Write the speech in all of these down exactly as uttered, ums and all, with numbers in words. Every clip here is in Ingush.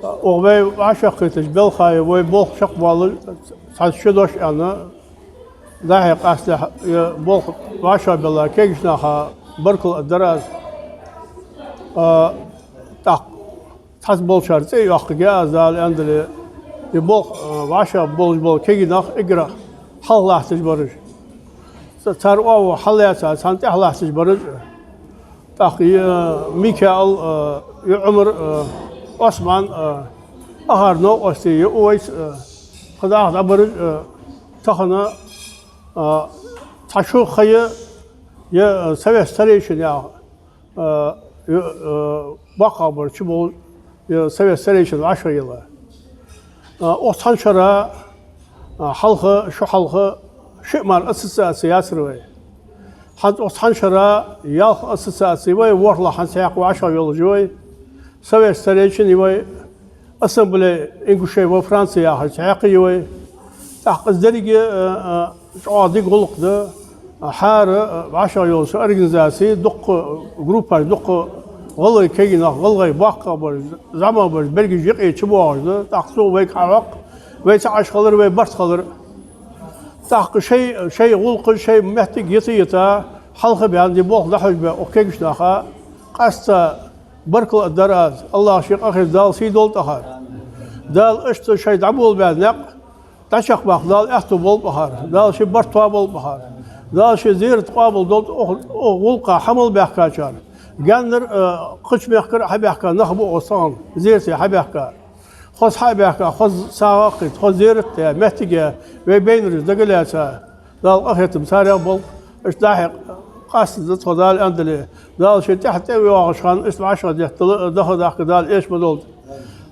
Оаха вай вӀашагӀкхетача балхаца вай болх чакхбоалаш, цхьа ши дош аьнна, дӀахо къаьстта е болх вӀашагӀбелла кагийча наха баркал а дар аз. А, тӀаккха цхьацца болчар цӀи а йоаккхаргья аз, Дала аьннадале, е болх, а, вӀашагӀболаш бола кагий нах эггара хьалха латташ бараш. Ца-, цар оаха хьаллаьца, царна тӀехьа латташ бараш. ТӀаккха е Микаил, а, е Ӏумар, а, Ӏусман, а, ахар новкъостий, е Увайс, а, кхы дӀахо дӀабараш, а, тахан, а, цхьа шу ха я, е, а, совет старейшин яха, а, е, а, боккхагӀбараш чу бола, е совет старейшин вӀашагӀъелла. А, оаха цхьан шера, а, хьалха, шу хьалха, шиъ мара ассоциаци яцар вай. ХӀанз оаха цхьан шера ялх ассоциаци я вай, ворхӀлагӀа хӀанз цхьаькха вӀашагӀйолаш я вай. Совет старейшин я вай, Ассамблея ингушей во Франции яхаш цхьаькха я вай. ТӀаккха из деррига, а, а, чӀоагӀа дика гӀулакх да. ХӀара, а, вӀашагӀйолча организаци дукха группаш, дукха гӀалгӀай кагий нах, гӀалгӀай боккхагӀбараш, зӀамагӀбараш, берригаш юкъе чубоагӀаш да. ТӀаккха цо вайга хьахьокх, вай ца Ӏаш хилар, вай барт хилар. ТӀаккха шоай, шоай гӀулакхаш, шоай моттиг йита-йита, хьалха баьнна, е болх дӀахьош бола укх кагийча наха къаьстта баркал а дар аз. АллахӀа ший къахетам, Дала сий долда тӀехьара. Дала иштта шоай дӀаболабаь никъ дӀачакхбаккха Дала аьттув болба тӀехьара. Дала ший барт тоаболба тӀехьара. Дала ший зерат къоабалдолда, оаха, оаха гӀулакха хьа мел баьхкачар. Гаьнара, а, кхыча мехкара хьабаьхка нах ба оаха цхьана, зерате хьабаьхка. Хоза хьа а баьхка, хоза сагӀа а кхийтта, хоза зерат а даь, моттиг а яь, вай байнараш дагалаьца, Дала къахетам царех болба. Иштта дӀахо къаста да тхо, Дала аьннадале. Дала ший тӀехьа тӀа а воагӀача хана, иштта вӀашагӀдетталуш, даха дахка Дала эша ма долда.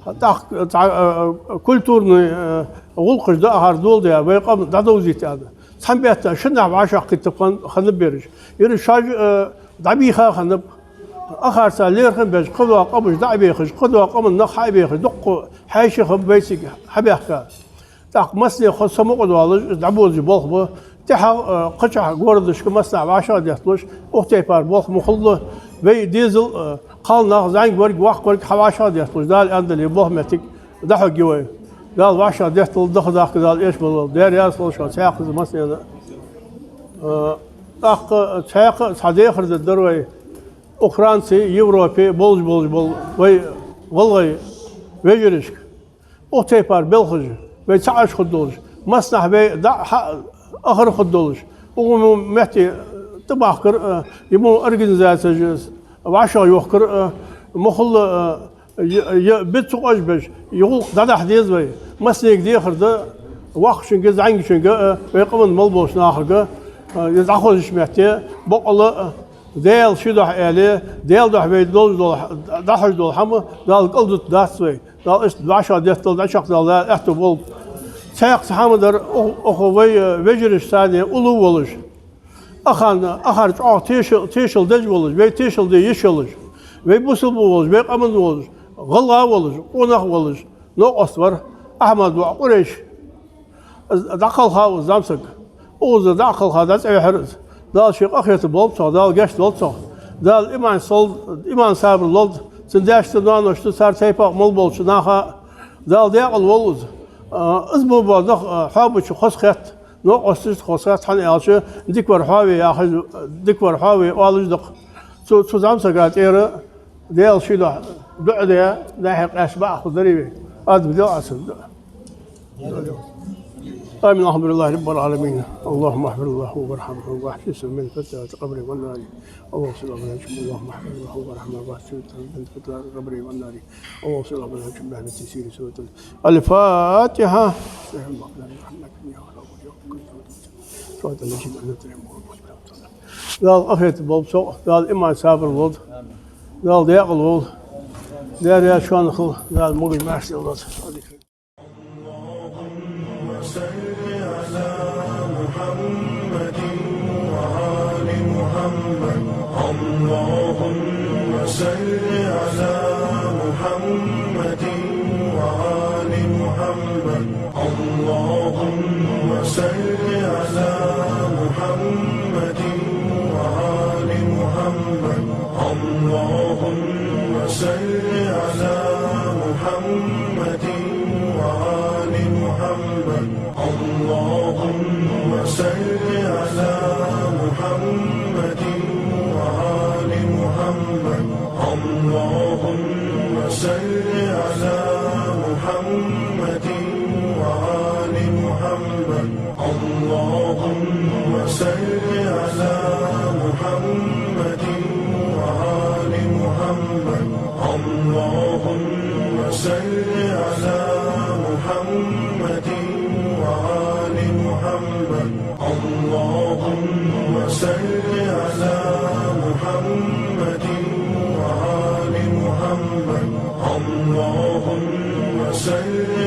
ТӀаккха цхьа, а, а, культурни, а, гӀулакхаш да ахар дола да, вай къам дӀадовзийта аьнна. Цхьан бетта шиннахьа вӀашагӀкхийтта хиннаб ераш. Ераш шоаш, а, дӀабийха хиннаб. Ахарца лерхӀам беш, кхыдола къамаш дӀа а бехаш, кхыдола къаман нах хьа а бехаш, дукха хьаьший хиннаб вайцига хьабаьхка. ТӀаккха массане хоза самукъадоалаш, дӀабоалаш болх ба. ТӀехьагӀа, а, кхычахьа городашка массанахьа вӀашагӀдетталуш, укх тайпара болх ма хулла. Вай дезал, а, кхалнах, зӀамига верг, воккха верг хьавӀашагӀдетталуш, Дала аьннадале, болх моттиг дӀахьоргья вай. Дала вӀашагӀдетталда, даха дахка Дала эша ма долда. Даьра раьза хилва шоана, цхьаькхаза массанена. А, тӀаккха цхьаькха а цхьа дехар дергдар вай. Укх Франце, Европе болаш, болаш бола вай гӀалгӀай вежарашка. Укх тайпара балхаш, вай ца Ӏаш хургдолаш, массанахьа вай дӀа-хьа ахар хургдолаш, укх мо метте тӀабахкар а, е мо организацеш вӀашагӀйохкар а, ма хулла а, е, е биц цу къажбеш, е гӀулакх дӀадахьа деза вай. Массанега дехар да, воккхачунга, зӀамигачунга а, вай къаман мел болча нахага а, е дӀахозача метте, бокъонца а, Даьла ший духьа аьле, Даьла духьа вай долаш дола, дӀахьош дола хӀама, Дала кӀалдутаргдац вай. Дала иштта вӀашагӀдетталда, дӀачакхдалда аьттув болба. Цхьаькха цхьа хӀама дар, оаха, оаха вай, э, вежарашца цхьана уллув волаш, ахарна, ахар чӀоагӀа тешал, тешал деш волаш, вай тешал де йиш йолаш, вай бусалба волаш, вай къаман волаш, гӀалгӀа волаш, къонах волаш, новкъост вар Ахьмад воӀ Къурейш. Из дӀакхалхав из зӀамсаг. Укхаза дӀакхалха, дӀа цӀавихьар из. Дала ший къахетам болба цох, Дала гешт долда цох. Дала иман сол-, иман, сабар лолда цун даьшта, ноаношта, цар тайпах мел болча наха. Дала даькъала волва из. А, из мо бола нах, а, хьоабача хоза хет, новкъосташта хоза хет, хӀана аьлча, дика вар хьоаве яхаш, дика вар хьоаве оалаш да-кх. Цу, цу зӀамсага тӀера Даьла ший духьа дуӀа де, дӀахо къаьстта бакъахьа хургдарий вай. Адам дел Ӏа цунна дуӀа. آمين. الحمد لله رب العالمين. اللهم اغفر له وارحمه واحسنه من فتنة القبر والنار. اللهم صل على محمد. اللهم اغفر له وارحمه واحسنه من فتنة القبر والنار. اللهم صل على محمد. الفاتحة. Дала къахетам болба цох, Дала иман, сабар лолда, Дала даькъала волва. Даьра раьза хилва шоана, Дала могаш-маьрша лолда. اللهم صل على محمد وآل محمد. اللهم صل على محمد وآل محمد. اللهم صل على محمد وآل محمد. اللهم صل على محمد محمد وآل محمد. اللهم صل على محمد وآل محمد. اللهم صل على محمد وآل محمد. اللهم صل على محمد وآل محمد. اللهم صل على محمد وآل محمد. اللهم صل على محمد وآل محمد. اللهم صل